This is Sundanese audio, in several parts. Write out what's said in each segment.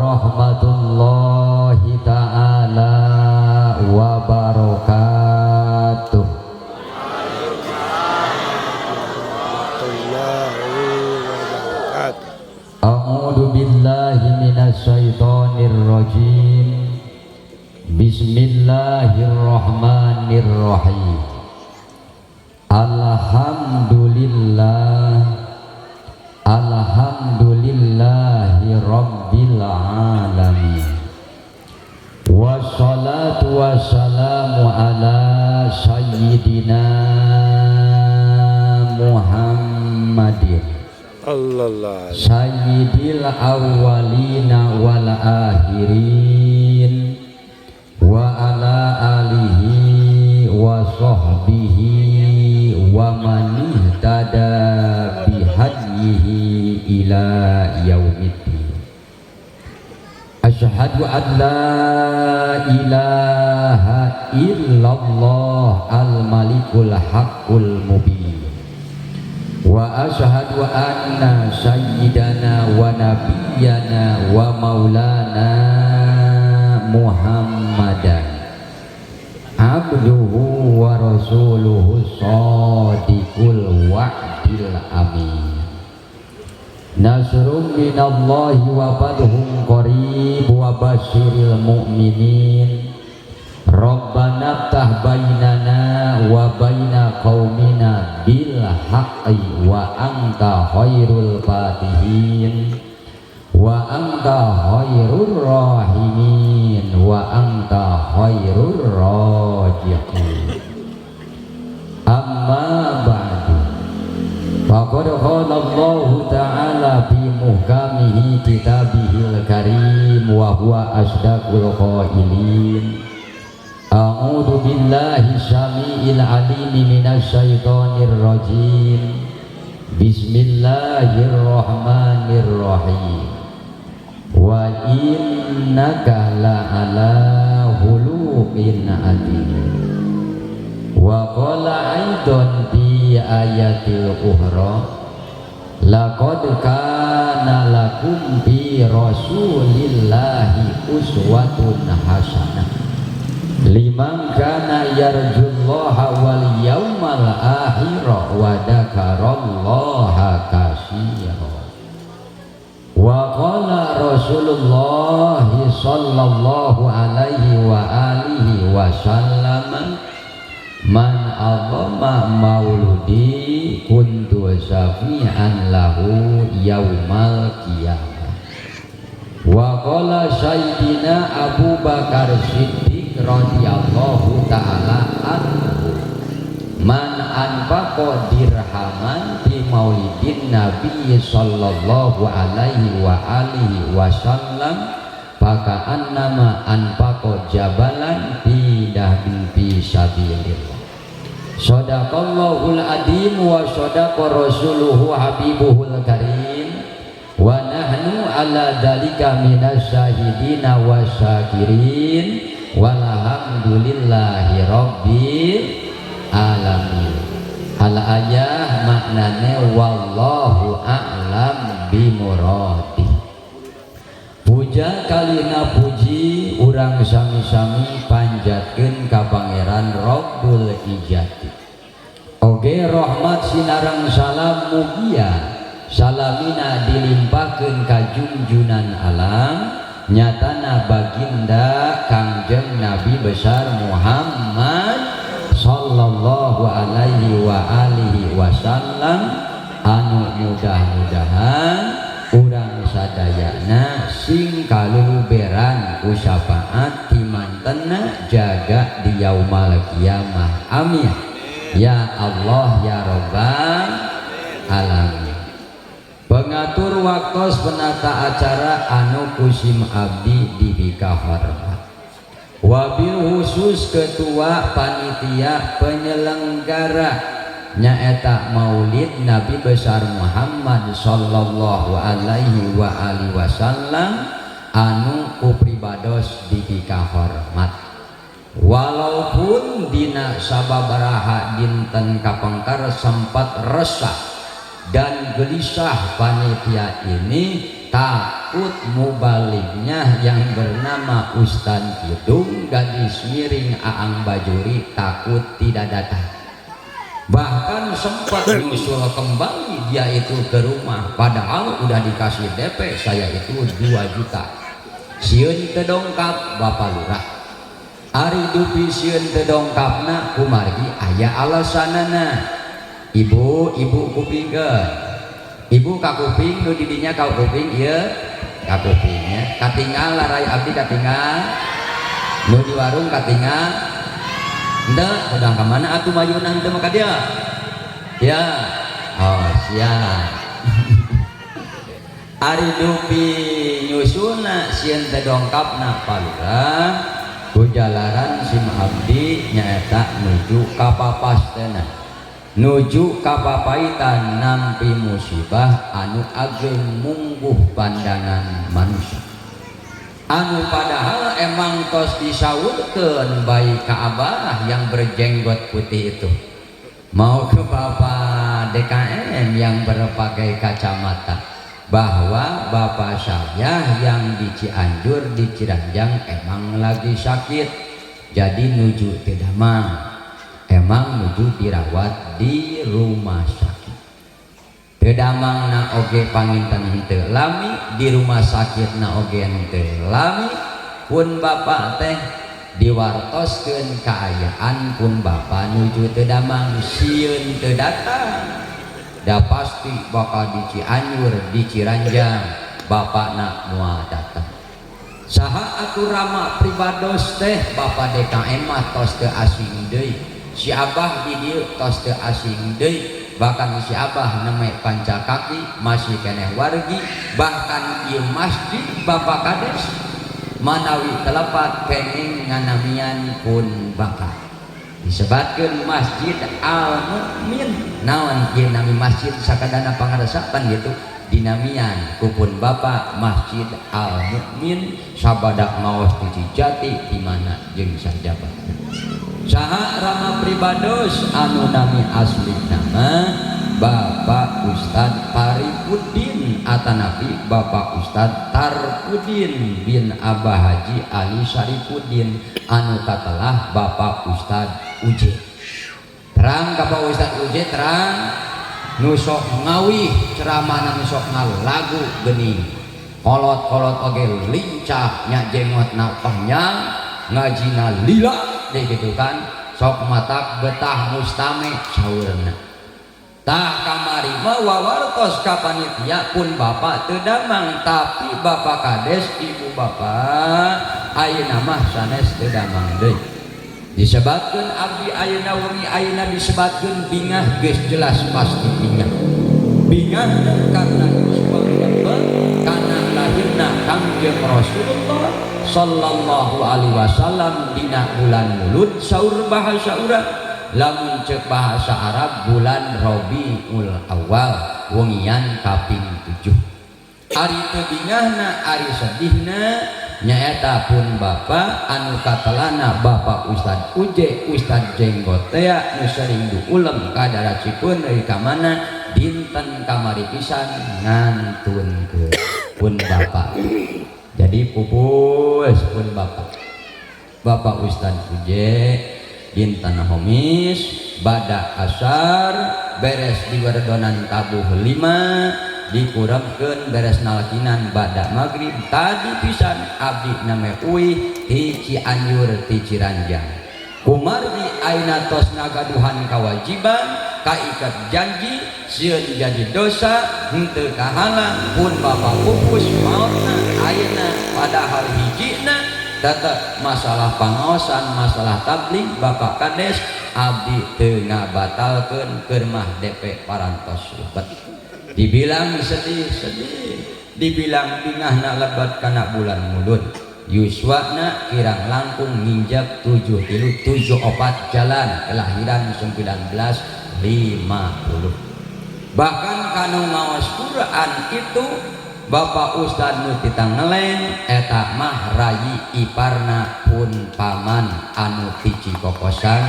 Warahmatullahi taala wabarakatuh. Warahmatullahi wabarakatuh. A'udzu billahi minasyaitonir rajim. Bismillahirrahmanirrahim. Alhamdulillah, alhamdulillahi rabbil alamin. Wassalatu wassalamu ala sayyidina Muhammadin Allah. sayyidil awwalina wal akhirin wa ala alihi wa sahbihi wa man ihtada bihadyihi ila yaumiddin. Asyhadu an la ilaha illallah al malikul haqqul mubin wa asyhadu anna sayyidana wa nabiyyana wa maulana Muhammadan abduhu wa rasuluhu sadiqul wa'dil amin. Nasrum minallahi wa fathun qarib wa basyiril mu'minin. Rabbana ftah bainana wa baina qaumina bil haqqi wa anta khairul fatihin wa anta khairur rahimin wa anta khairur rajiqin. Amma ba'du. Faqad qala Allahu ta'ala fi muhkamihi kitabihil karim wa huwa asdaqul qailin. A'udzu billahi samiil alim minasyaitonir rajim. Bismillahirrahmanirrahim. Wa innaka la'ala khuluqin adzim. Wa qala aidan fi ayatil ukhra, laqad kana lakum fi rasulillahi uswatun hasanah liman kana yarjullaha wal yaumal akhir wa dzakarallaha katsira. Wa qala Rasulullah sallallahu alaihi wa alihi wasallam, man azama mauludi kuntu syafi'an lahu yaumal qiyamah. Wa qala Sayyidina Abu Bakar Siddiq radhiyallahu taala anhu, man anfaqa dirhaman fi maulidin nabi sallallahu alaihi wa alihi wasallam faka'annama anfaqa jabalan fi dahbin fi sabilillah. Sadaqallahul adim wa sadaqa rasuluhu habibuhul karim wa nahnu ala dzalika minasyahidina wasyakirin walhamdulillahi rabbil alamin. Al ayah maknane wallahu a'lam bimuradi. Puja kalina puji urang sami-sami panjatkeun ka Pangeran Rabbul Ijati. Oge rahmat sinareng salam mugia salamina dilimpahkeun ka junjunan alam nyatana baginda Kangjeng Nabi besar Muhammad sallallahu alaihi wa alihi wasallam anu mudah-mudahan urang sadayana sing kaluluberan ku syafaat timantena jaga di yaumal kiamah. Amin ya Allah ya Rabbal alamin. Pengatur waktos penata acara anu kusim abdi dibika hormat, wabil khusus ketua panitia penyelenggara nyaeta Maulid Nabi besar Muhammad sallallahu alaihi wa alihi wasallam anu ku pribados dibika hormat. Walaupun dina sababaraha dinten kapengkar sempat resah dan gelisah panitia ini. Takut mubalignya yang bernama Ustaz Kidung, gadis miring Aang Bajuri, takut tidak datang. Bahkan sempat nyusul kembali dia itu ke rumah, padahal udah dikasih DP saya itu 2 juta. Sieun teu dongkap Bapak Lurah. Ari dupi sieun teu dongkapna kumargi aya alasanana. Ibu, ibu kupingkeun. Ibu kakuping nu di dinya kakuping ieu kakupingnya. Katinggal larai abdi katinggal. Nu di warung katinggal. Henteu, pedang ka mana atuh mayuna henteu mah ka dieu. Ya. Oh, siap. Ari dupi nyusulna sieun teh dongkapna Pak Lurah, ku jalaran sim abdi nyaeta nuju ka papastena, nuju ka papaitan nampi musibah anu ageng mungguh pandangan manusia, anu padahal emang tos disaurkeun baik ka abah yang berjenggot putih itu mau ke Bapak DKM yang berpakai kacamata, bahwa bapak saya yang di Cianjur, di Ciranjang emang lagi sakit, jadi nuju tidak mang, emang nuju dirawat di rumah sakit. Teu damang na oge panginten henteu lami di rumah sakit na oge henteu lami pun bapak teh diwartoskeun kaayaan pun bapak nuju teu damang, sieun teu datang. Da pasti bakal di Cianjur, di Ciranjang bapakna moal datang. Saha atuh rama pribados teh? Bapak DKM mah tos teu asing deui, si abah di dieu tos teu asing deui, bahkan si abah neme panca kaki masih keneh wargi. Bahkan ieu masjid Bapak Kades manawi telepat kenging nganamian pun bapak disebatkeun Masjid Al Mukmin. Naon ieu nami masjid sakadana pangaresapan gitu dinamian kupun bapak Masjid Al Mukmin, sabada ngaos di Cijati di mana jeung sajabat. Saha rama pribados anu nami asli nama Bapak Ustad Paripudin atanapi Bapak Ustad Tarpudin bin Abah Haji Ali Saripudin anu katelah Bapak Ustad Uje. Terang Bapak Ustad Uje, terang nusok ngawih ceramahna, nusok ngalagu geuning, kolot-kolot oge lincah nya, jengotna panjang, ngajina lila deh gitu kan, sok matak betah mustame saurna. Tah kamari mah wawartos ka panitia pun bapak teu damang, tapi Bapak Kades, ibu bapak, ayeuna mah sanes teu damang deui. Disebatkeun abdi ayeuna wengi ayeuna disebatkeun bingah, geus jelas pasti bingah. Bingah karena yuswa karena lahirna Kangjeng Rasulullah sallallahu alaihi wasallam dina bulan Mulud saur bahasa urang, lamun cek bahasa Arab bulan Rabiul Awal wengian kaping 7. Ari teu bingahna, ari sedihna nyaeta pun bapak anu katelana Bapak Ustad Uje, Ustad Jenggot tea nu sering diulem ka darat Cipeundeuy ka mana dinten kamari pisan ngantunkeun pun bapak. Jadi pupus pun bapak Bapak Ustad Uje dinten Homis bada asar beres di werdonan tabuh 5 dikurangkeun beres nalkinan bada maghrib tadi pisan abdi name uih ti Cianjur, ti Ciranjang, kumargi ayeuna tos ngagaduhan kewajiban kaikat janji, sieun jadi dosa henteu kahalang pun bapak pupus maotna ayeuna. Padahal hijina tetep masalah pangaosan, masalah tabligh Bapak Kades, abdi teu ngabatalkeun keur mah DP parantos lebet. Dibilang sedih, sedih, dibilang bingahna lebat kana bulan Mulud, yuswana kirang langkung nginjak 73 74 jalan kelahiran 1950. Bahkan kanu ngaos Quran itu Bapak Ustad nu Tanggeleng eta mah rayi iparna pun paman anu ti Cikokosan,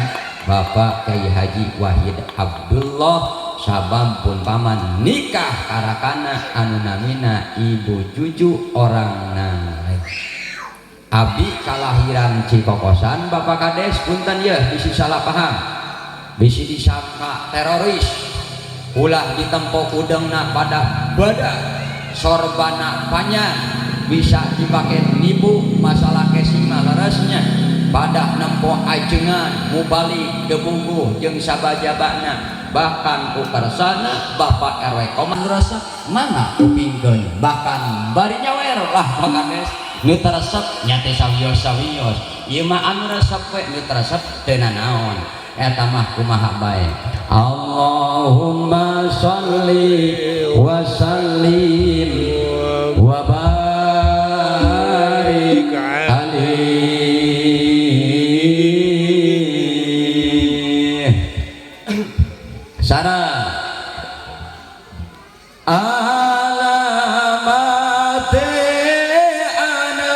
Bapak Kiai Haji Wahid Abdullah. Sabab pun paman nikah karakana anu namina Ibu Cucu orang Nagreg. Abdi kalahiran Cikokosan, Bapak Kades, punten yeuh bisi salah paham, bisi disangka teroris. Ulah ditempo udengna pada badak, sorbana panjang, bisa dipakai nipu masalah casing mah leresnya. Pada nempo ajengan mubalik debuguh jeung sabajabana, bahkan ku kersana Bapak RW Komang resep mangga kupingkeun, bahkan bari nyawer lah. Pak Kades, nu teu resep nya teh sawios-sawios, ieu mah anu resep we, nu teu resep teu nanaon, eta mah kumaha bae. Allahumma sholli wa sallim wa barik alaihi. Sarah alamate anak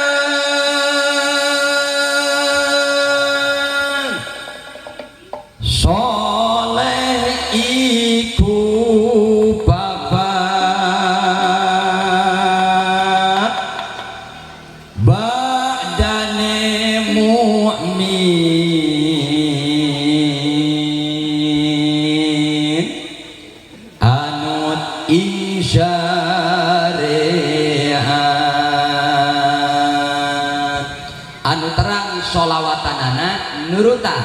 soleh iku bapak, badane mukmin anut ing syariat, anu terang sholawatanana nurutan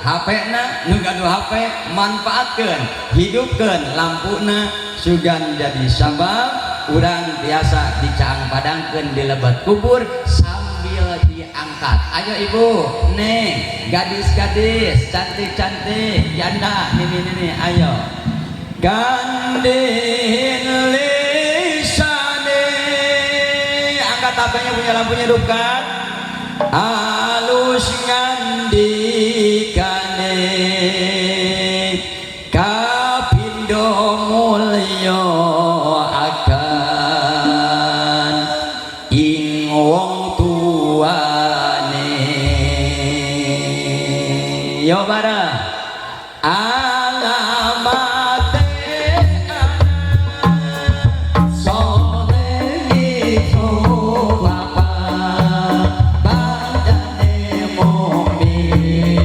HP na. Nu gaduh HP manfaatkeun, hidupkeun lampuna, sugan jadi sabab urang biasa dicaang padangkeun di lebet kubur sambil diangkat. Ayo ibu, neng, gadis-gadis cantik-cantik, janda, nini nini, ayo. Gandin lisane, angkat HP-nya, punya lampunya hidupkan. Alus ngandikane, kapindo mulya akan ing wong tuane. Yo bareng. Alamate soleh iku bapak, badane mukmin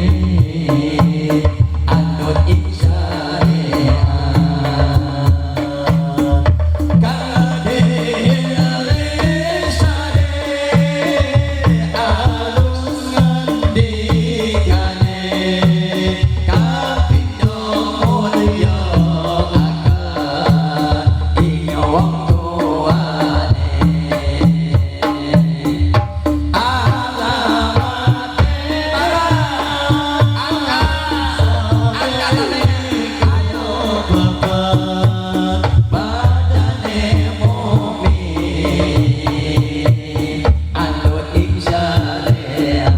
anut ing syariat. Kadin lisane, alus ngandikane, kapindo mulya akan ing wong tuane. Alamate angkat, angkat, ayo, badane mukmin anut ing syariat.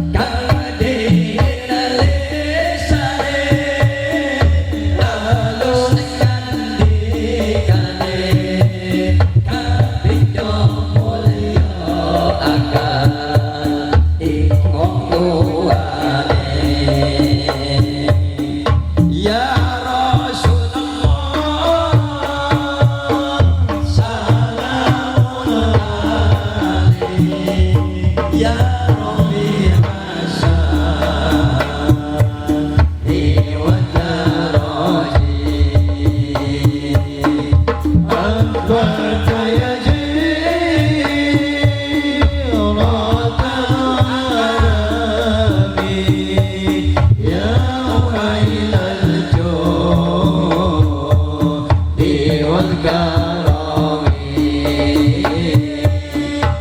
Kadin lisane, alus ngandikane, kapindo mulya akan ing wong tuane. Ya Rasulullah, salamun alaik, ya Rabbi hasan wa daraji. أنبت يجيرة الأنام يا أهل الجود والكرم.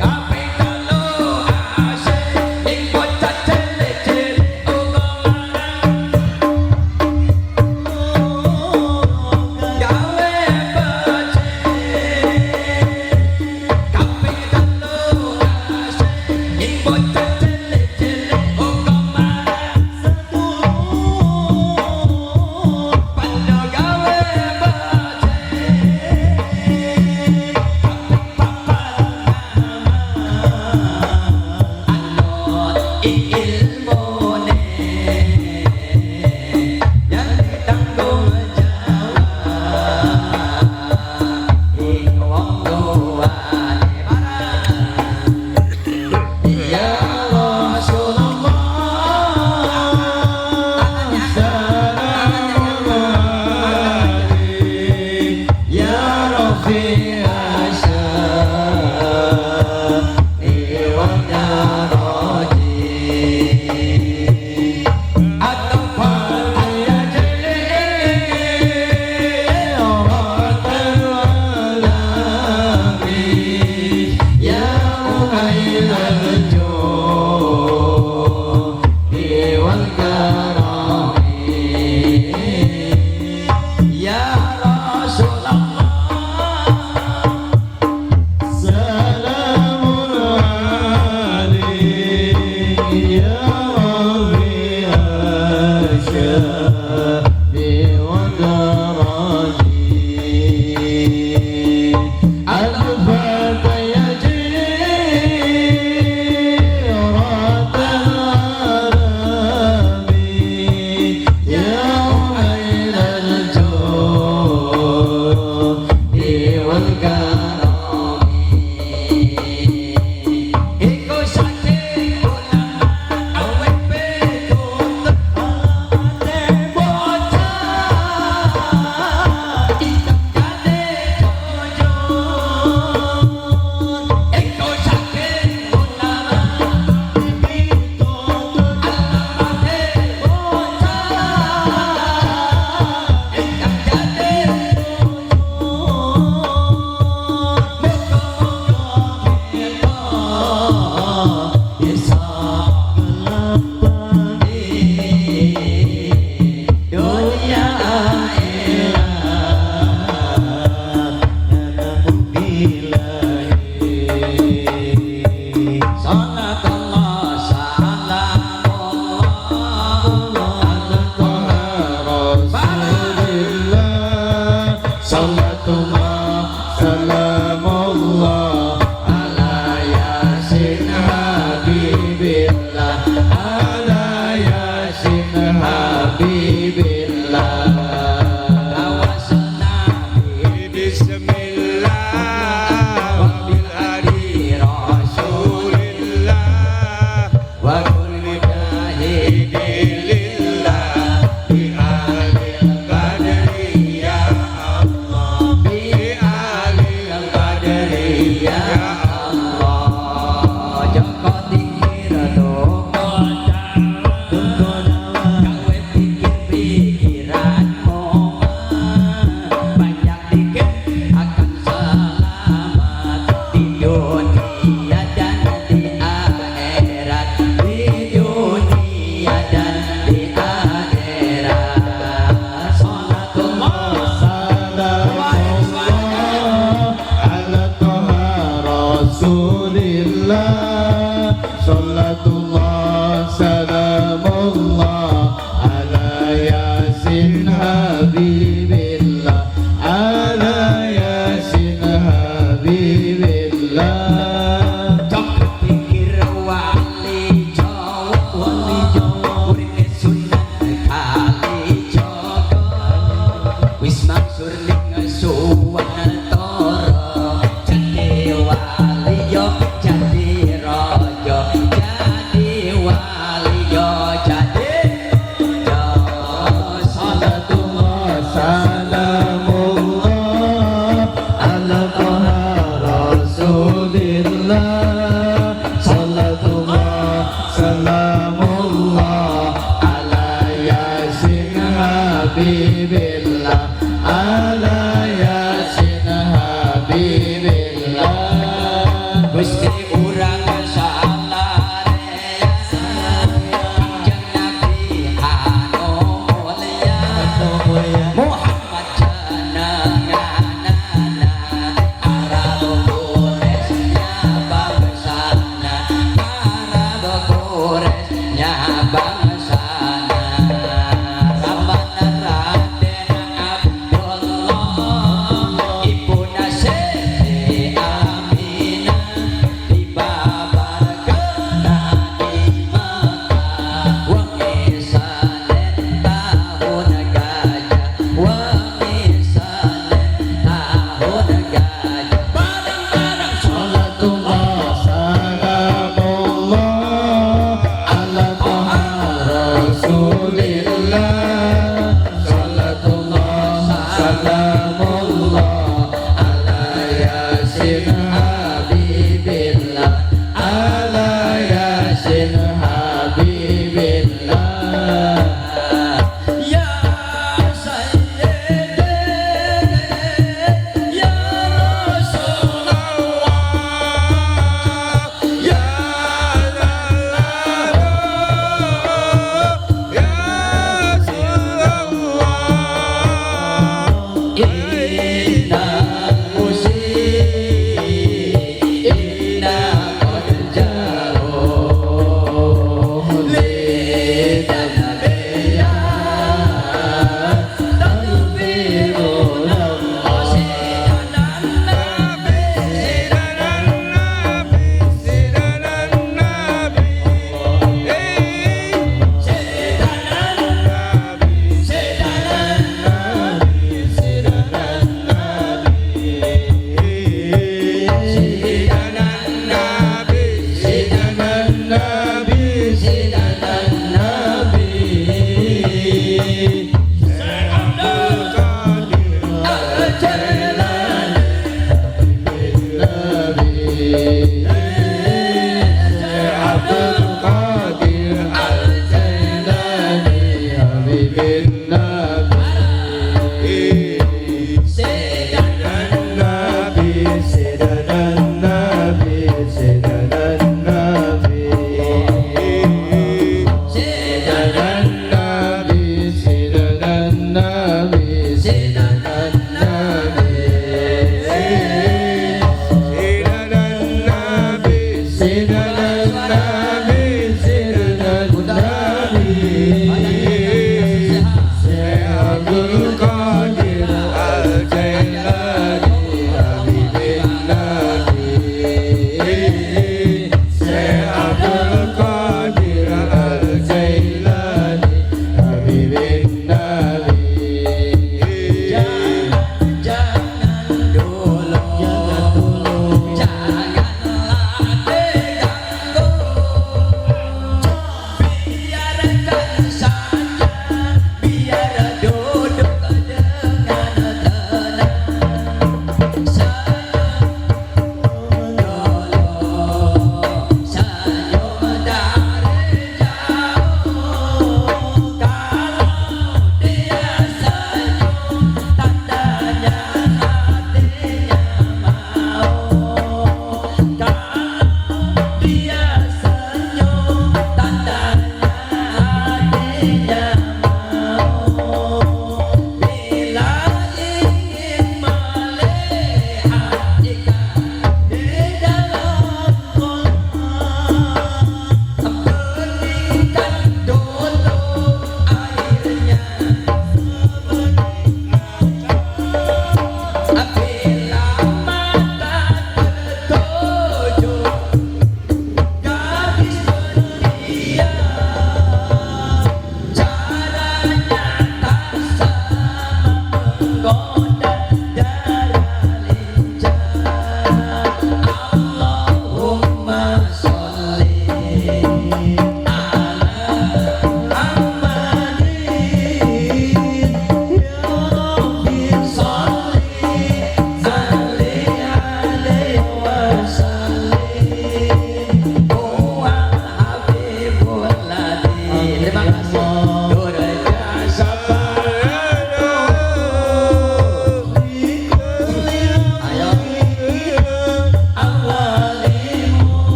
Kaping telu asih ing bocah cilik-cilik uga marang gawe becik. Kaping telu asih ing bocah cilik-cilik uga marang padha gawe becik. Salatullah salamullah ala Yasin Habibillah, ala Yasin Habibillah. Tawassulna Bismillah wa bil ali Rasulillah Rasulillah wa kulli mujahidin lillah bi alil badri ya Allah, bi bi alil badri ya Allah. Joko dikir toko gawe pikir pikiran banyak dikir akan.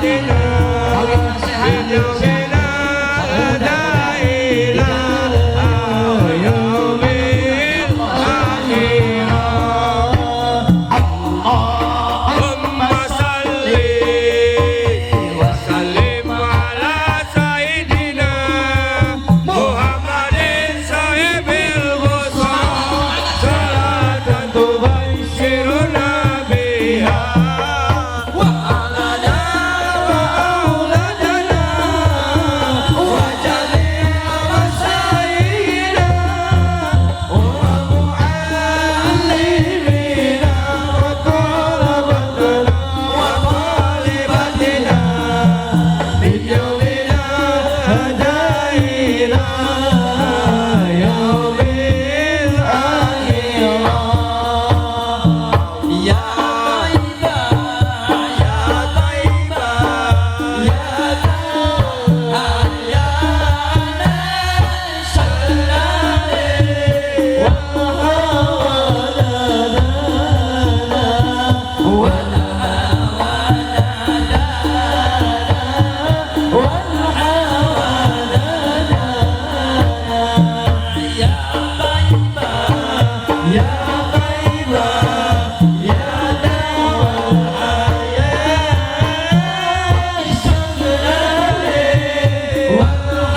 وطالباتنا من يومنا هذا إلى يوم الآخرة. اللهم صل وسلم على سيدنا محمد صاحب البشرى، صلاة تبشرنا بها وأهلنا وأولادنا وجميع مشايخنا ومعلمينا وطلبتنا وطالباتنا من يومنا هذا إلى يوم الآخرة. يا طيبة يا طيبة يا يا يا طيبة يا دواء الحياة شغلاني والهوى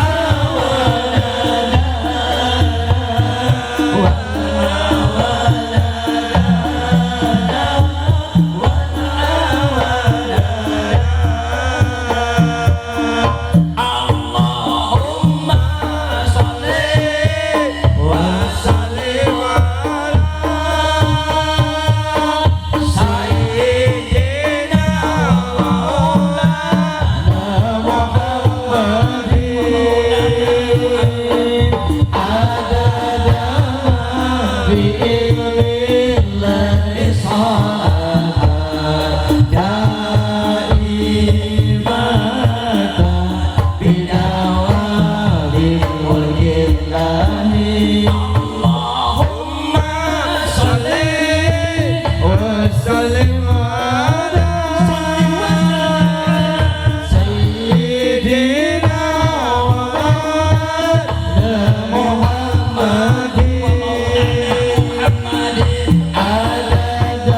اللهم صل وسلم على سيدنا ومولانا محمد عدد ما في علم الله صلاة دائمة بدوام ملك الله. اللهم صل وسلم على سيدنا ومولانا محمد عدد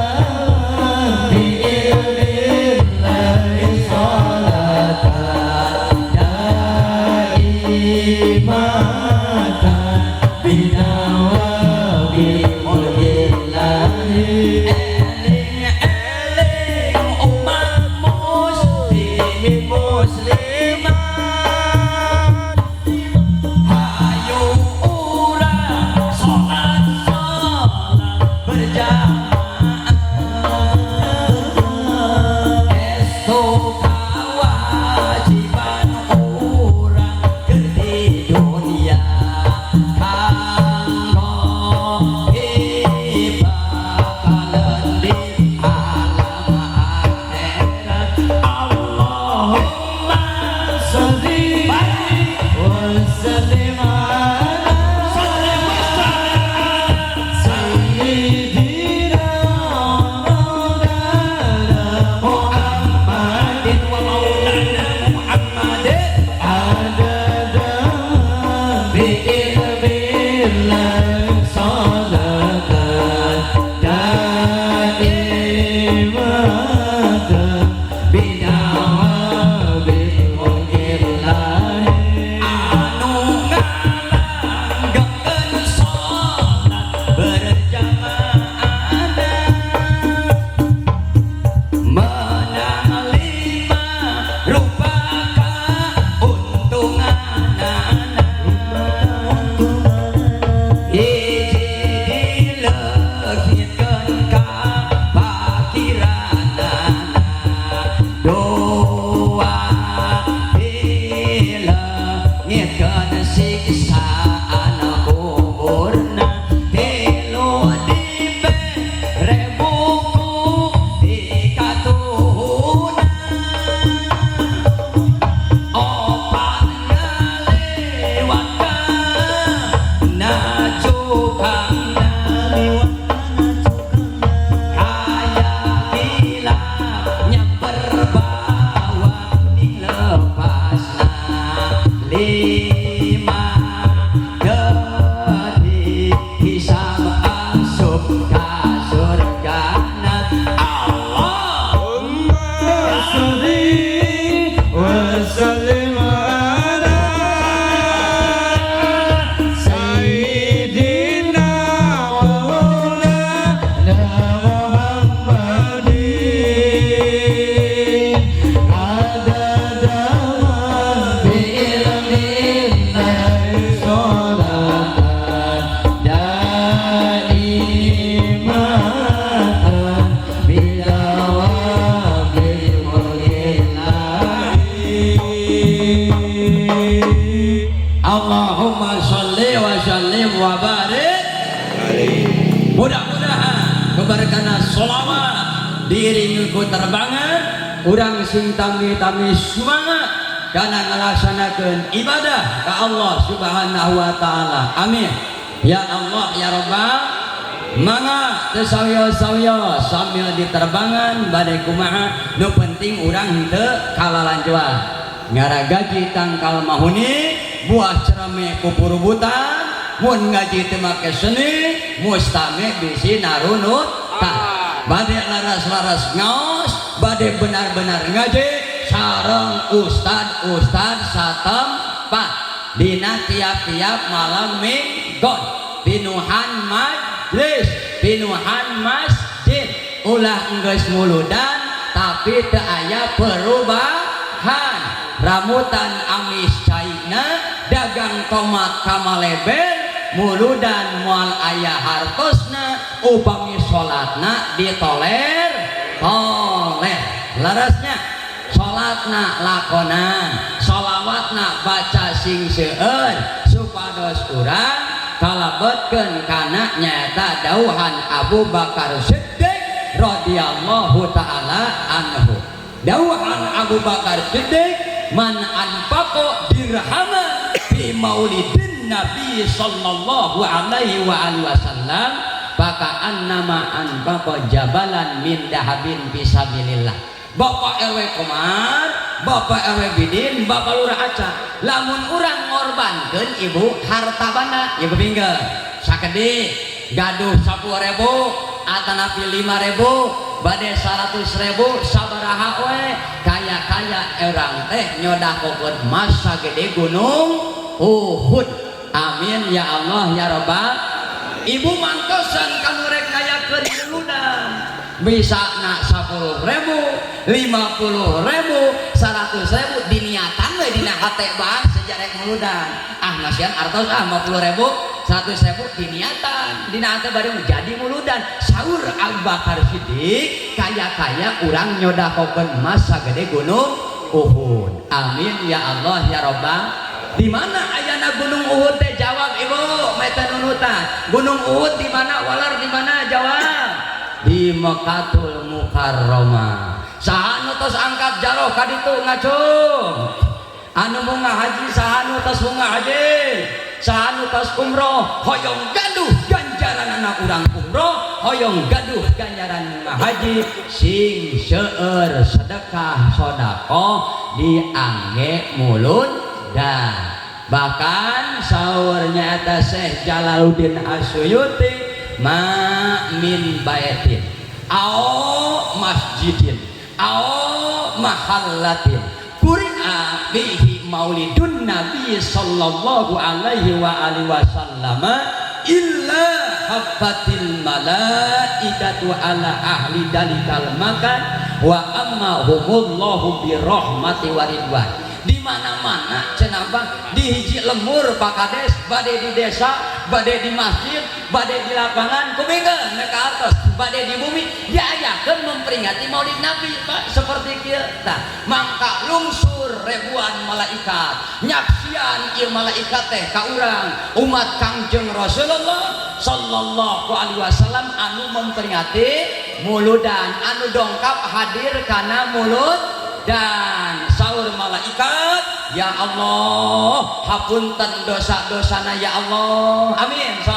ما في علم الله صلاة دائمة بدوام ملك الله. Eling-eling umat muslimin muslimat, hayu urang salat salat berjamaah. Estu kewajiban urang keur di dunia kanggo pibakaleun di alam akhirat. اللهم صل وسلم على سيدنا ومولانا محمد ومولانا محمد عدد ما بعلم الله صلاة دائمة بدوام Salli wa sallim ala Sayyidina wa maulana Muhammadin adada ma bi ilmillahi sholatan daimatan bidawami mulkillahi. Allahumma sholli wa sallim wa barik. Mudah-mudahan keberkahan sholawat diiringi ku terbangan urang sing tami-tami semangat kana ngalaksanakeun ibadah ka Allah Subhanahu wa taala. Amin. Ya Allah ya Rabbal. Mangga teu sawios-sawios sambil diterbangan bade kumaha, nu penting urang henteu kalalanjuan. Ngaragaji tangkal mahuni, buah cereme kupurubutan, mun ngaji teu make seni, mustami bisi narunut tah. Bade laras-laras ngaos, bade benar-benar ngaji sareng ustad-ustad satempat dina tiap-tiap malam minggon, pinuhan majlis, pinuhan masjid. Ulah enggeus muludan tapi teu aya perubahan. Rambutan amis caina, dagang tomat kamaleber, muludan moal aya hartosna upami salatna ditoler toler. Larasnya salatna lakonan, sholawatna baca sing seueur supados urang kalebetkeun kana nyaeta dauhan Abu Bakar Siddiq radhiyallahu taala anhu. Dauhan Abu Bakar Siddiq, man anfaqo dirhaman fi maulidin Nabi sallallahu alaihi wa alihi wasallam maka annama anfaqo jabalan min dahabin fisabilillah. Bapak RW Komar, Bapak RW Bidin, Bapak Lurah Aca, lamun urang ngorbankeun ibu harta banda, ibu pinggir sakedik gaduh 10.000 atanapi 5.000 bade 100.000 sabaraha we, kaya-kaya urang teh nyodakokeun masa gede gunung Uhud. Amin ya Allah ya Rabbal. Ibu mantosan kanu rek ngayakeun muludan bisa nak 10.000, 50.000, 100.000 diniatan we dina hate bah sejarah muludan, ah masihan artos ah 50.000, 100.000 diniatan dina hate bade jadi muludan. Saur Abu Bakar Siddiq, kaya-kaya urang nyodakokeun masa gede gunung Uhud. Amin ya Allah ya Rabbal. Di mana ayana gunung Uhud teh? Jawab ibu, meta nunutan. Gunung Uhud di mana? Walar di mana? Jawab. Di Mekkatul Mukarramah. Saha nu tos angkat jaroh ka ditu ngacung? Anu munggah haji, saha nu tos munggah haji? Saha nu tos umroh? Hoyong gaduh ganjaran anak urang umroh, hoyong gaduh ganjaran munggah haji, sing seueur sedekah sedekah diangge mulut. Dan bahkan saurnya eta Syekh Jalaluddin Asyuyuti, ma min baitin au masjidin au mahallatin quri'a bihi maulidun nabi sallallahu alaihi wa alihi wasallam illa habbatil malaikatu ala ahli dalikal makan wa amma humullahu bi rahmati wa ridwan. Di mana-mana cenah bang, di hiji lemur Pak Kades, bade di desa, bade di masjid, bade di lapangan kupingkeun ka atas, bade di bumi diayakeun memperingati Maulid Nabi Pak seperti kieu tah. Mangka lungsur ribuan malaikat nyaksian ieu malaikat teh ka urang umat Kangjeng Rasulullah sallallahu alaihi wasallam anu memperingati muludan, anu dongkap hadir kana mulut. Dan saur malaikat, ya Allah hapunten dosa-dosana ya Allah. Amin. So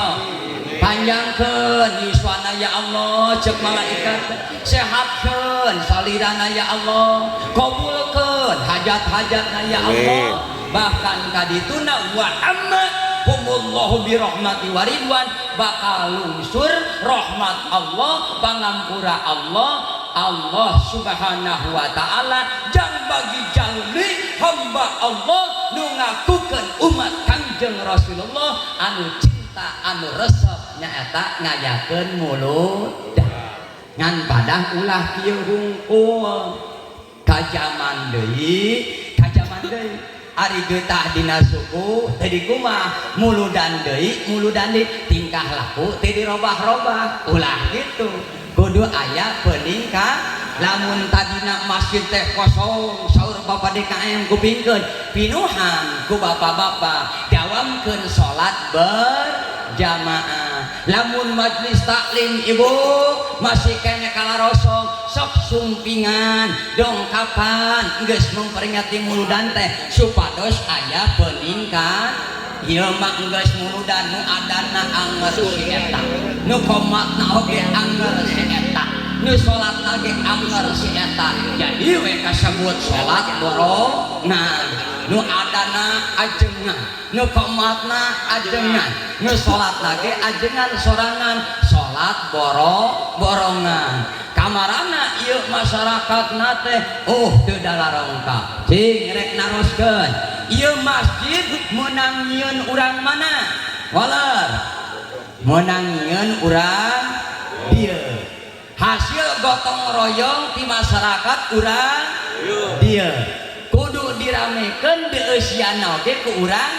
panjangkeun yuswana ya Allah, cek malaikat, sehatkeun salirana ya Allah, kabulkeun hajat-hajatna ya Allah. Bahkan kadituna wa amma humullahu birahmati waridwan, bakal lungsur rahmat Allah, pangampura Allah. Allah Subhanahu wa taala jang bagi jalmi hamba Allah nu ngakukeun umat Kangjeng Rasulullah anu cinta, anu resep nyaeta ngayakeun muludan. Ngan padah ulah kieu hungkul, kajaman deui, kajaman deui. Ari getah dina suku teu dikumaha, muludan deui, muludan deui, tingkah laku teu dirobah-robah. Ulah gitu, kudu aya peningkat. Lamun tadina masjid teh kosong, saur Bapak DKM kupingkeun, pinuhan ku bapak-bapak, dawamkeun salat berjamaah. Lamun majlis taklim, ibu, masih kene kalarosong, sok sumpingan, dongkapan geus memperingati muludan teh supados aya peningkat. Ieu mah geus muludan, nu adana anger si eta, nu komatna oge anger si eta, nu salatna ge anger si eta, jadi we kasebut salat borongan. Nu adana ajengan, nu komatna ajengan, nu salatna ge ajengan sorangan, salat borongan. Kamarana ieu masyarakatna teh, oh, teu dalarongkap. Cing rek naroskeun, ieu masjid meunang nyieun urang mana? Waler meunang nyieun urang dieu, hasil gotong royong ti masyarakat urang dieu. Kudu diramekeun, dieusiana oge ku urang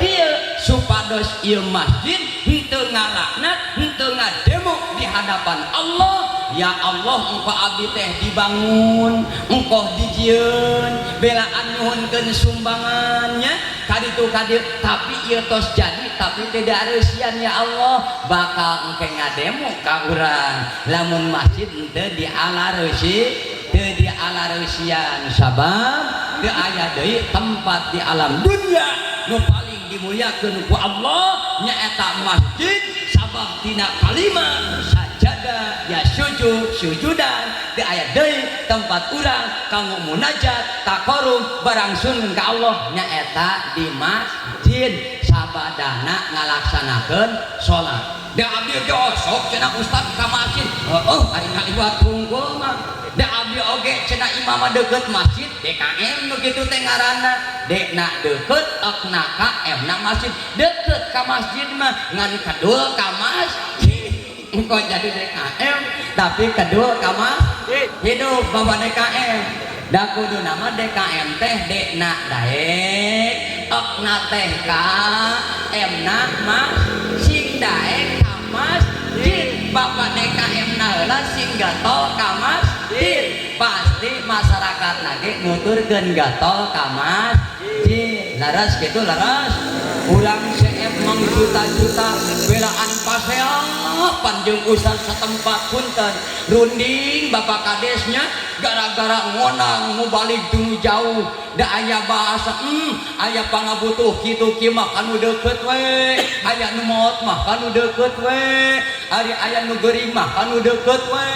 dieu supados ieu masjid henteu ngalaknat, henteu ngademo di hadapan Allah. Ya Allah, engkau abdi teh dibangun, engkau dijieun, belaan nyuhunkeun sumbangannya kaditu kadieu, tapi ieu tos jadi tapi tidak reusian. Ya Allah, bakal engke ngademo ka urang lamun masjid henteu dialareusi, teu dialareusian, sabab teu aya deui tempat di alam dunia nu paling dimuliakeun ku Allah nyaeta masjid, sabab tina kalimat sajada ya sujud sujudan. Teu aya deui tempat urang kanggo munajat, taqarrub, barangsun ka Allah nyaeta di masjid sabadana ngalaksanakeun salat. Da abdi ge osok cenah ustad ka masjid, heueuh, ari ngaliwat hungkul mah. Da abdi oge cenah imam deukeut masjid, DKM nu kitu teh ngaranna. Dekna deukeut, okna ka M na masjid, deukeut ka masjid mah ngan kedul ka masjid. Engko jadi DKM tapi kedul ka masjid, hidup Bapak DKM. Da kudu nama DKM teh dekna daek, okna teh ka M na mas, sing daek ka masjid. Bapak DKM na heula sing gatol ka masjid, pasti masyarakat lagi nuturkeun gatol ka masjid. Laras gitu, laras. Urang CF mang juta-juta belaan pasea panjang ustad setempat, punten, runding bapak kadesnya gara-gara ngonang mau balik tunu jauh. Da aya bahasa, aya pangabutuh kitu kieu mah kanu deukeut we, aya nu maot mah kanu deukeut we, ari aya nu geuring mah kanu deukeut we.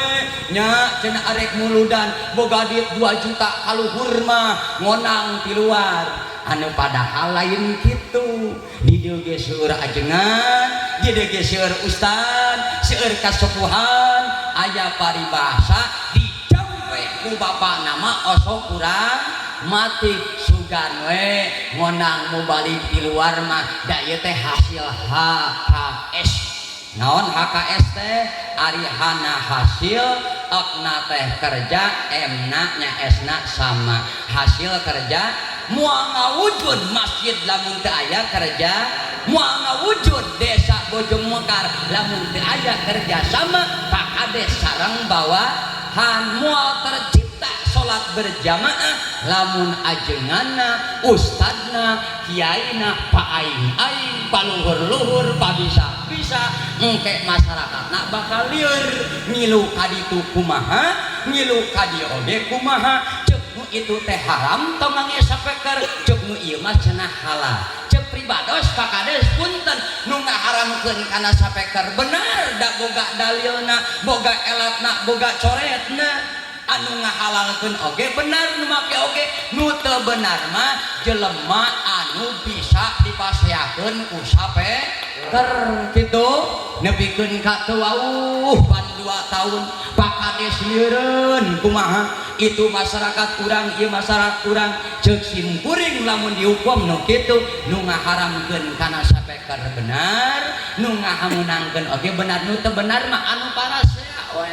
Nya cenah arek muludan boga duit 2 juta kaluhur mah ngonang ti luar, anu padahal lain kitu. Di dieu ge seueur ajengan, di dieu ge seueur ustad, seueur kasepuhan. Aya paribasa dijampe ku bapak nama osok kurang mati, sugan we ngonang mubalik di luar mah. Da ieu teh hasil HKS. Naon HKS teh? Ari hana hasil, okna teh kerja, M na nya S na sama, hasil kerja. Moal ngawujud masjid lamun teu aya kerja, moal ngawujud desa Bojong Mekar lamun teu aya kerja sama Pak Kades sareng bawahan, moal tercipta salat berjamaah lamun ajenganna, ustadna, kiaina, pak aing aing, paluhur-luhur, pabisa-bisa. Engke masyarakatna bakal lieur, ngilu kaditu kumaha, ngilu kadieu oge kumaha. Ceuk nu itu teh haram tong ngangge sapeker, ceuk nu ieu mah cenah halal. Ceuk pribados Pak Kades, punten, nu ngaharamkeun kana sapeker bener da boga dalilna, boga elatna, boga coretna. Anu ngahalalkeun oge benar, nu make oge. Nu teu benar mah jelema anu bisa dipaseakeun ku sapeker kitu, nepikeun ka teu wauh pan 2 tahun. Pak Kades lieureun, kumaha itu masyarakat urang ieu, masyarakat urang. Ceuk sim kuring, lamun dihukum nu kitu, nu ngaharamkeun kana sapeker benar, nu ngahamunangkeun oge benar. Nu teu benar mah anu parasea we.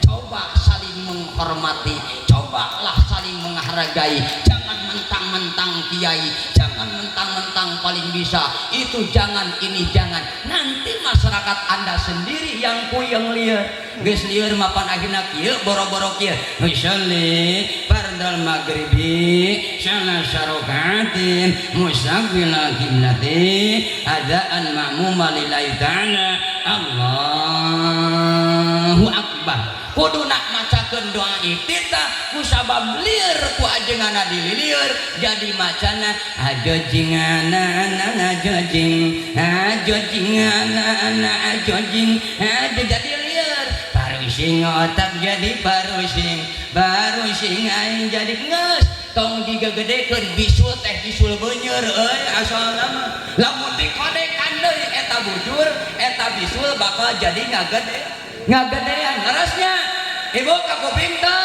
Coba saling menghormati, cobalah saling menghargai. Jangan mentang-mentang kiai, jangan mentang-mentang paling bisa itu, jangan ini, jangan. Nanti masyarakat Anda sendiri yang puyeng, lieur. Geus lieur mapan akhirna kieu, boro-boro kieu. Usolli fardal maghribi salasa rakaatin mustaqbila qiblati adaan ma'muma lillahi ta'ala, Allahu akbar. Kudu nak macakeun doa iftitah, kusabab lieur ku ajenganna dililieur, jadi macana ajojingana ajojing ajojingana ajojing ajo, jadi lieur. Parusing otak jadi parusing, parusing aing jadi geus. Tong digegedekeun bisul teh, bisul beuneur euy asalna mah. Lamun dikodekan deui eta bujur, eta bisul bakal jadi ngagede ngagedean. Leresnya, Ibu, kakuping teu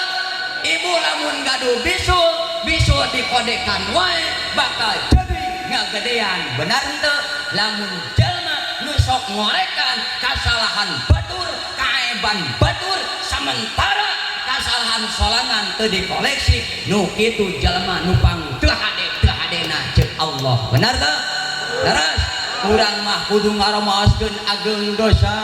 Ibu? Lamun gaduh bisul, bisul dikodekan wae bakal jadi ngagedean, benar teu? Lamun jalma nu sok ngorekan kasalahan batur, kaeban batur, sementara kasalahan solangan teu dikoleksi, nu kitu jalma nu pang teu hade, teu hadena ceuk Allah, benar teu? Leres. Urang mah kudu ngaromaoskeun ageng dosa,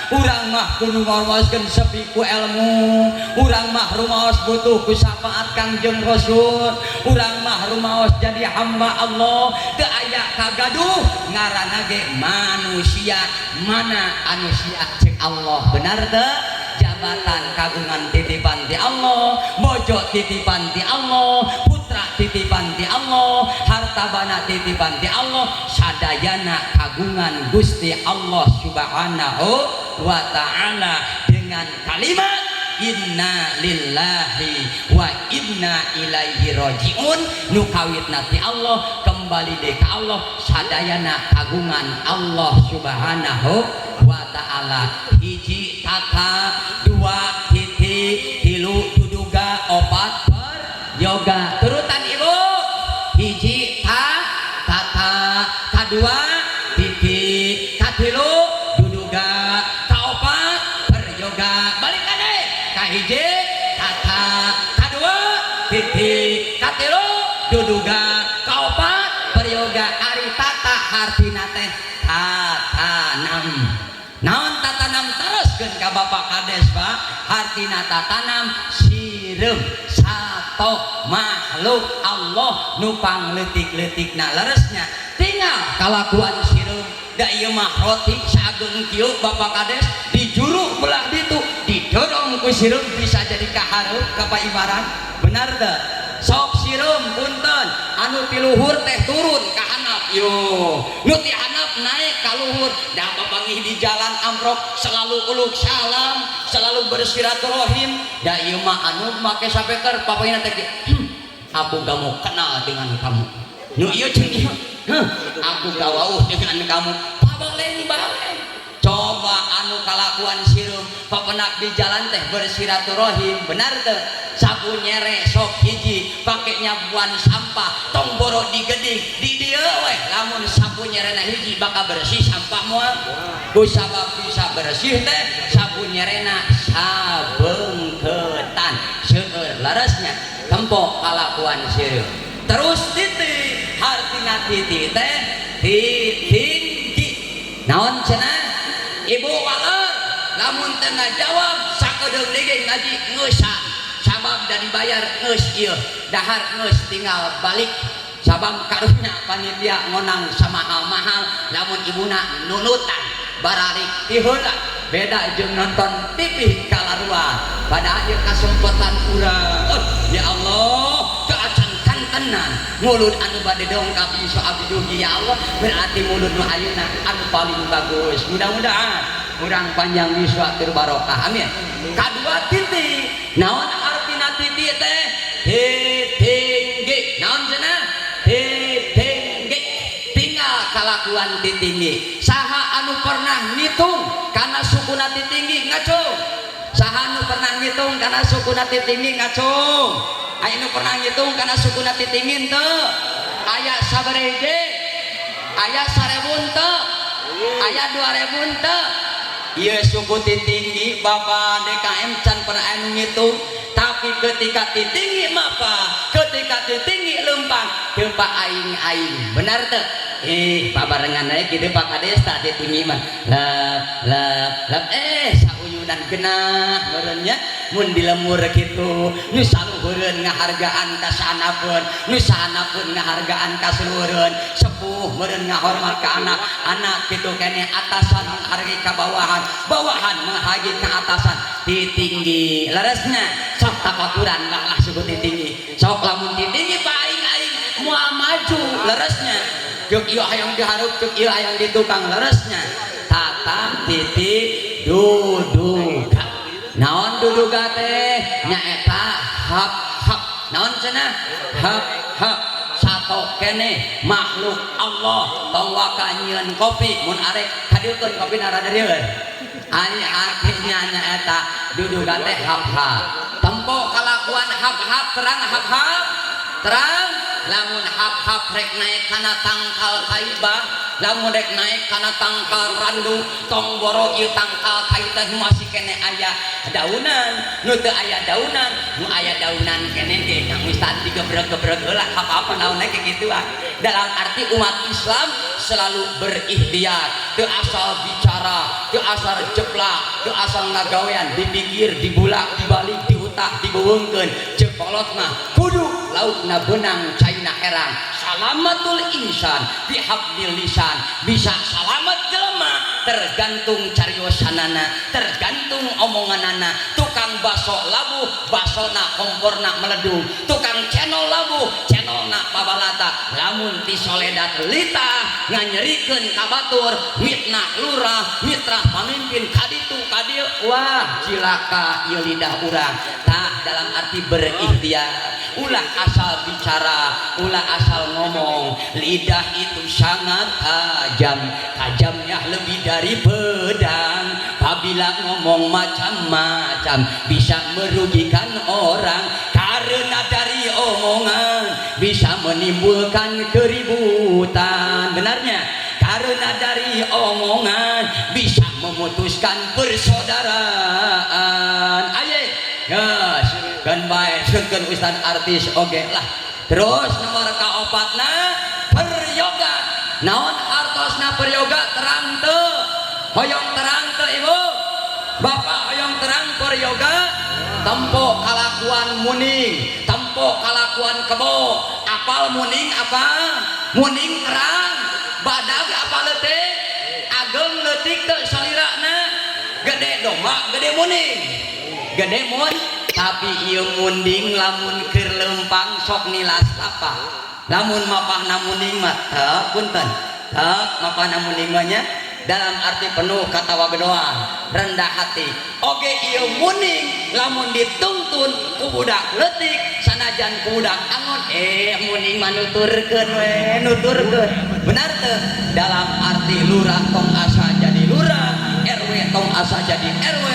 urang mah kudu ngaromaoskeun sepi ku ilmu, urang mah rumaos butuh ku syafaat Kangjeng Rasul, urang mah rumaos jadi hamba Allah. Teu aya kagaduh, ngaranna ge manusia. Mana anu sia ceuk Allah, benar teu? Jabatan kagungan titipan ti Allah, bojo titipan ti Allah, putra titipan ti Allah, harta bana titipan ti Allah, sadayana kagungan Gusti Allah Subhanahu wa Ta'ala. Dengan kalimat inna lillahi wa inna ilaihi rojiun, nu kawitna ti Allah, kembali deui ka Allah, sadayana kagungan Allah Subhanahu wa Ta'ala. Hiji tata, dua titi, tilu duduga, opat per yoga. Turutan, Ibu. Hiji ta tata, kadua titi, katilu duduga, kaopat peryoga. Balik deui. Kahiji tata, kadua titi, katilu duduga, kaopat peryoga. Ari tata hartina teh tatanam. Naon tatanam? Teruskeun ka Bapak Kades, Pak. Hartina tatanam sireum sato makhluk Allah nu pangleutik-leutikna. Leresnya, tinggal kalakuan sireum da ieu mah roti sageung kieu, Bapak Kades, dijuru belah ditu, didorong ku sireum bisa jadi kahareup ka paimaran, benar teu? Sok sireum, punten, anu ti luhur teh turun ka handap, yo nu ti handap naik ka luhur. Da bapanggih di jalan amprok selalu uluk salam, selalu bersilaturahim. Da ieu mah anu make sapeker papayna teh, aku gak mau kenal dengan kamu." Nu ieu jeung ieu, "Huh, aku gak wauh dengan kamu." Pabaleng baleng. Coba anu kalakuan sireum papenak di jalan teh bersilaturahim, benar teu? Sapu nyere sok hiji pake nyabuan sampah, tong boro di geding, di dieu weh. Lamun sapu nyerena hiji bakal bersih sampah moal? Ku sabab bisa bersih teh sapu nyerena sabengketan seueur. Leresnya, tempo kalakuan sireum. Terus titi, hartina titi teh titinggi. Naon cenah, Ibu? Waler lamun teu ngajawab sakedeung deui ngaji ngeusan, sabab da dibayar geus ieu, dahar geus, tinggal balik, sabab karunya panitia ngonang samahal-mahal. Lamun ibuna nunutan baralik ti heula, beda jeung nonton TV kalaruan. Padahal ieu kasempatan urang. Oh, ya Allah, keacan kantenan mulud anu bade dongkap iso abdi dugi. Ya Allah, berarti mulud nu ayeuna anu paling bagus. Mudah-mudahan urang panjang yuswa tur barokah, amin. Kadua titi. Naon artina titi teh? Titinggi. Naon cenah? Titinggi. Tinggal kalakuan titinggi. Saha anu pernah ngitung kana sukuna titinggi, ngacung? Saha anu pernah ngitung kana sukuna titinggi, ngacung? Aya nu pernah ngitung kana sukuna titinggi teu? Aya sabaraha hiji? Aya 1000 teu? Aya 2000 teu? Ieu suku titinggi, Bapak DKM can pernah anu ngitung. Tapi ketika titinggi mapa, ketika titinggi lempang, teu aing-aing, benar teu? Eh, pabarengan aja gitu, Pak Kades. Tak titinggi mah lap lap lap, eh, sauyunan genah meureun nya. Mun di lemur kitu, nu saluhureun ngahargaan ka sahandapeun, nu sahandapeun ngahargaan ka saluhureun, sepuh meureun ngahormat ka anak, anak kitu keneh, atasan menghargai ka bawahan, bawahan menghargai ka atasan. Titinggi leresnya. Sok tafakuran lah lah suku titinggi. Sok lamun titinggi, Pak, aing aing moal maju leresnya. Cuk ieu hayang dihareup, cuk ieu hayang di tukang leresnya. Tata titik duduga. Naon duduga teh? Nyaeta hap hap. Naon cenah? Hap hap. Sato keneh makhluk Allah. Tong waka nyieun kopi, mun arek kadieukeun kopi rada rieun. Ari artinya nyaeta duduga teh hap hap. Tempo kalakuan hap hap. Terang hap hap? Terang. Lamun hap hap rek naik kana tangkal kaibah, lamun rek naik kana tangkal randu, tong boro ieu tangkal kai teh masih kene aya daunan, nu teu aya daunan, nu aya daunan kene ge Kang Ustad digebreg-gebreg heula. Apa-apa naon ge kituan. Dalam arti umat Islam selalu berikhtiar, teu asal bicara, teu asal jeplak, teu asal ngagawean, dipikir, dibulak dibalik, diutak dibeweungkeun. Ceuk kolot mah kudu laukna beunang, caina herang. Salamatul insan bihablil lisan. Bisa salamat jelema tergantung cariosanana, tergantung omonganana. Tukang baso labuh, basona komporna meledung. Tukang channel labuh, channelna pabalata. Lamun ti soledat lita nganyerikeun ka batur, mitnah lurah, mitra pamimpin, kaditu kadieu, wah, cilaka ieu lidah urang. Tah, dalam arti berikhtiar, ulah asal bicara, ulah asal ngomong. Lidah itu sangat tajam, tajamnya lebih dari pedang. Apabila ngomong macam-macam bisa merugikan orang, karena dari omongan bisa menimbulkan keributan. Benarnya, karena dari omongan bisa memutuskan persaudaraan. Aye geus kan bae, sungkeun ustad artis oge lah. Terus nomor kaopatna peryoga. Naon artosna peryoga? Terang teu? Hoyong terang teu, Ibu Bapak? Hoyong terang peryoga? Tempo kalakuan muning, tempo kalakuan kebo. Apal muning? Apa muning? Terang badag apa leutik? Ageng leutik teu salirana? Gede domba, gede muning, gede mun. Tapi ieu munding lamun keur lempang sok nilas lapah. Lamun mapahna munding mah teu, punten teu, mapahna munding mah nya dalam arti penuh kata wagedoan, rendah hati. Oge ieu muning lamun dituntun ku budak leutik, sanajan ku budak angon, eh, muning mah nuturkeun we, nuturkeun. Benar teu? Dalam arti lurah tong asa jadi lurah, RW tong asa jadi RW,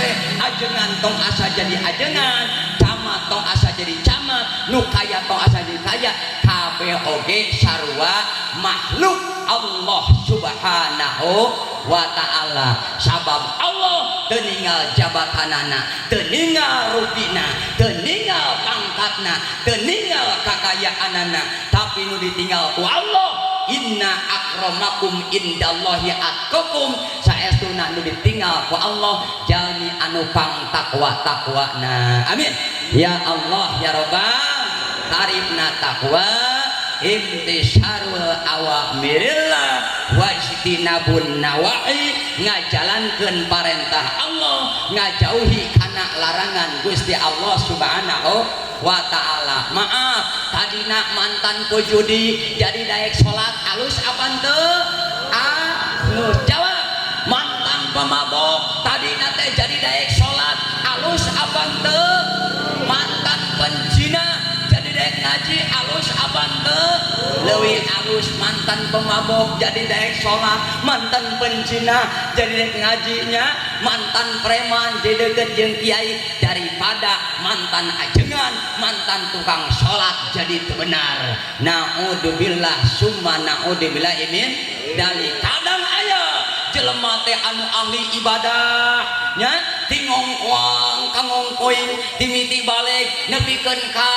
ajengan tong asa jadi ajengan, camat tong asa jadi camat, nu kaya tong asa jadi kaya. Kabeh oge sarua makhluk Allah Subhanahu wa Ta'ala. Sabab Allah teu ningal jabatanana, teu ningal rupina, teu ningal pangkatna, teu ningal kakayaanana, tapi nu ditinggal ku Allah, inna akramakum indallahi atqakum. Saestuna nu ditinggal ku Allah jalmi anu pang takwa takwana. Amin ya Allah ya Rabbal. Tarifna takwa imtisarul awamirillah wajtinabun nawahi, ngajalankeun parentah Allah, ngajauhi kana larangan Gusti Allah Subhanahu wa Ta'ala. Maaf, tadina mantan pejudi jadi daek salat, alus apa teu? Alus. Jawab. Mantan pemabok tadina teh jadi daek salat, alus apa teu? Leuwih alus mantan pemabok jadi daek sholat, mantan penzina jadi daek ngajinya, mantan preman jadi deket jeung kiai, daripada mantan ajengan, mantan tukang sholat jadi teu benar. Naudzubillah summa naudzubillah min dzalik. Kadang aya jelema teh anu ahli ibadah nya, ti ngongkoang ka ngongkoing, timiti balik nepikeun ka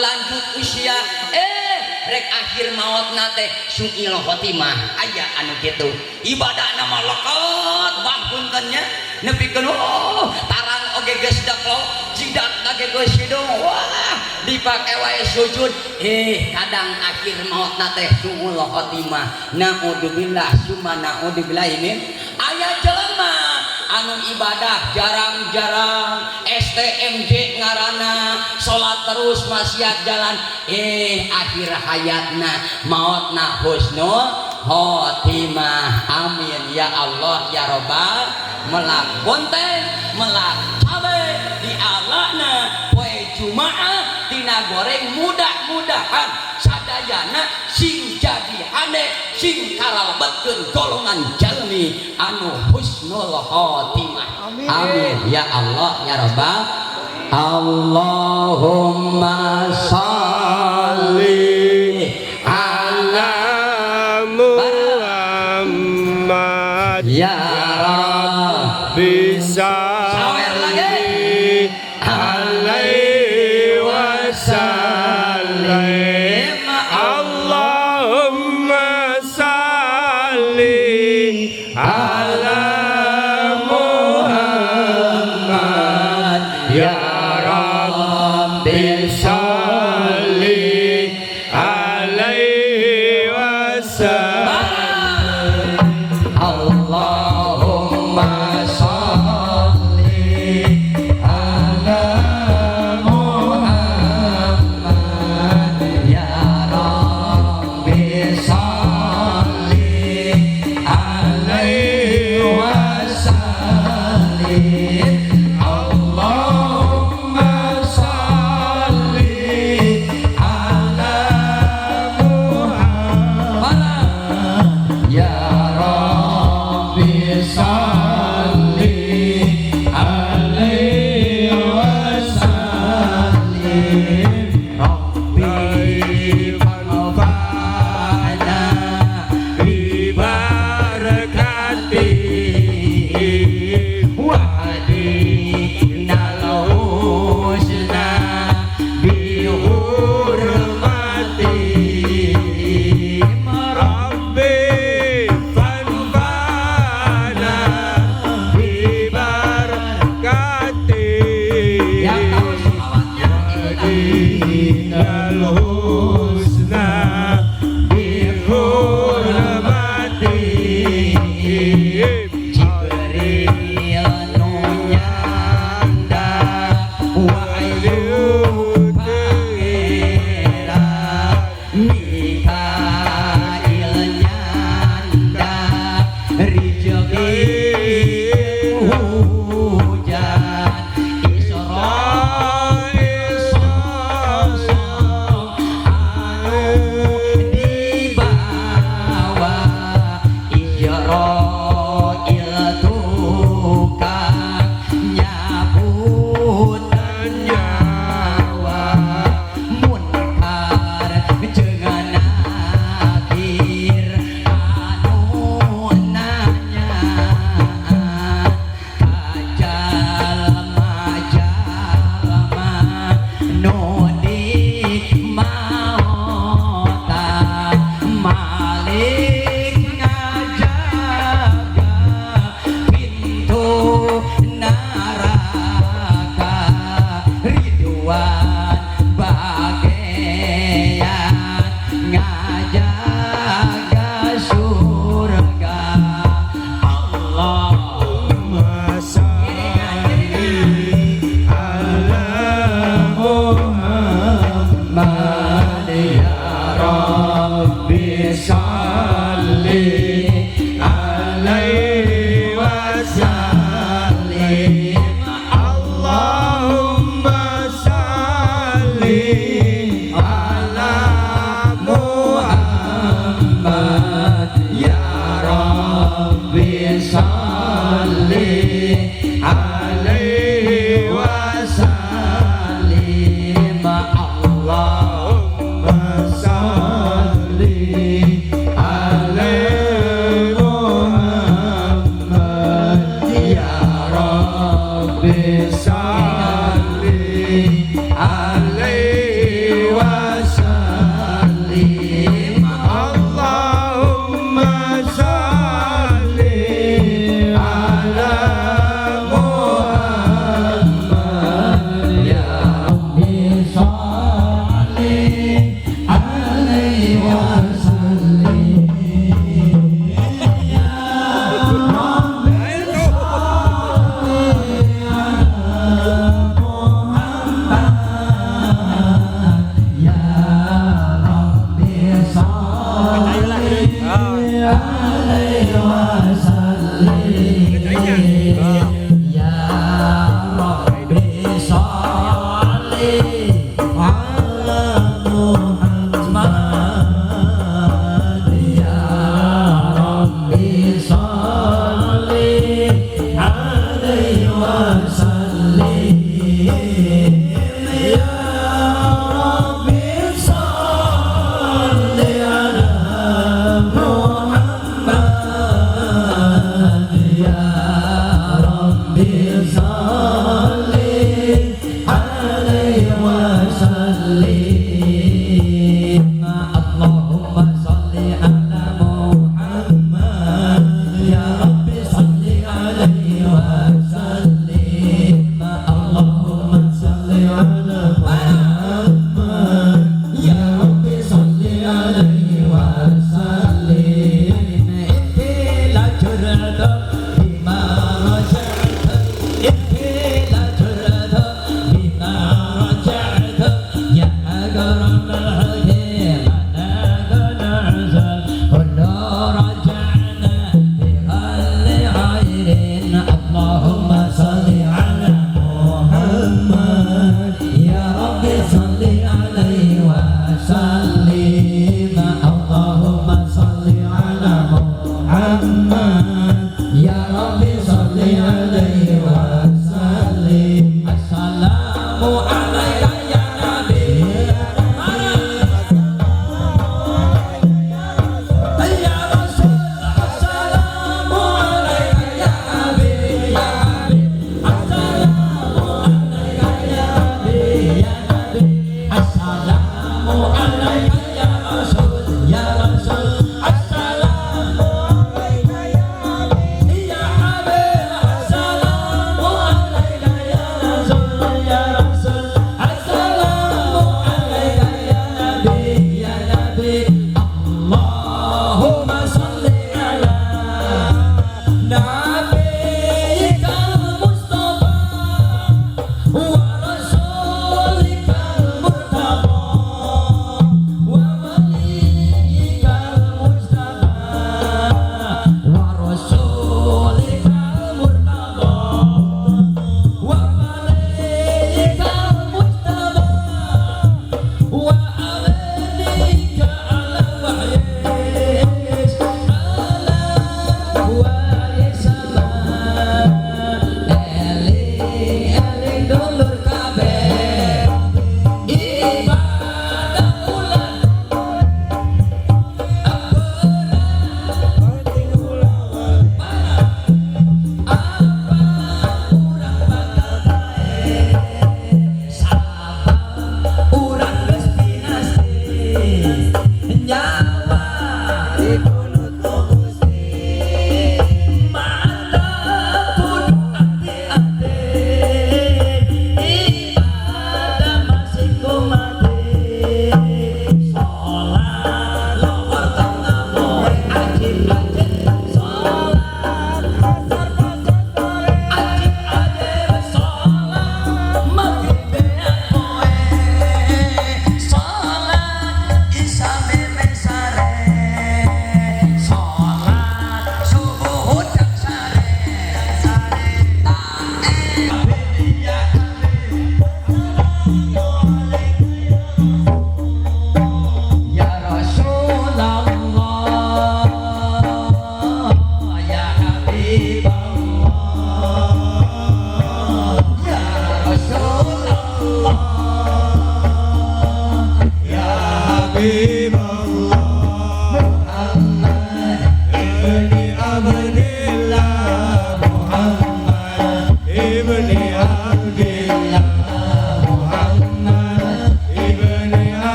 lanjut usia, rek akhir maotna teh su'il khotimah. Aya anu kitu, ibadahna mah lekat bah, punten nya, nepikeun oh tarang oge geus daklo, jidat ge geus hidung, wah, dipake wae sujud, kadang akhir maotna teh su'ul khotimah. Naudzubillah summa naudzubillah min. Aya jelema anu ibadah jarang-jarang, STMJ ngaranna, salat terus maksiat jalan, akhir hayatna maotna husnul khotimah. Amin ya Allah ya robbal. Melak bonteng, melak cabe di alana poe Jumaah tina goreng, mudah-mudahan sadayana sing jadi hane, sing karalebetkeun golongan jalmi anu husnul khotimah. Amin, amin ya Allah ya robbal. Allahumma sholli ala Muhammad ya Rabbi bisa Sawer lagi. Alaihi wasallam. Allahumma salli ala Muhammad ya Rabbi salli alaihi wasallam. Allahumma sholli ala Muhammad ya Rabbi sholli alaihi wasallim. Allahumma salli ala Muhammad ya Rabbi salli alaihi wasallim. Rabbi fanfa'na bi barakatihi wahdina al-husna bi hurmatihi. Rabbi fanfa'na bi barakatihi Yang tahu sholawatnya ikutan. Al-husna bi hurmatihi. Jibril nu nyandak wahyu pangeran, Mikail nyandak rizki hujan, Israfil sosok anu dibawa, Izrail tukang nyabut nyawa, Munkar jeung Nakir anu nanyaan ka jalma-jalma nu di maotan, Malik ngajaga pintu neraka, Ridwan bagean ngajaga surga. Allahumma salli ala Muhammad ya Rabbi salli alaihi wasallim. Allahumma salli ala Muhammad. Muhammad.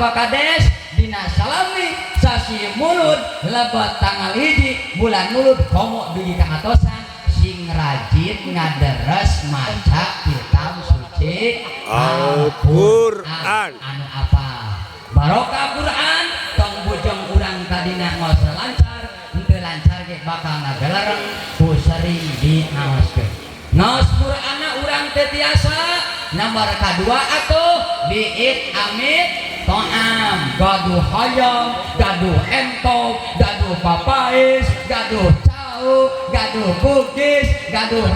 Pak Kades dina salami sasi Mulud lebet tanggal 1 bulan Mulud komo dugi ka atosan, sing rajin ngaderes maca kitab suci Al-Qur'an. Anu apa barokah Quran, tong bujeng urang tadina ngaos lancar henteu lancar ge bakal ngagelereng ku sering diaoskeun. Ngaos Qur'anna urang teh tiasa. Nomor kadua atuh biit amit to'am, gaduh hayam, gaduh entog, gaduh papais, gaduh cau, gaduh bugis, gaduh.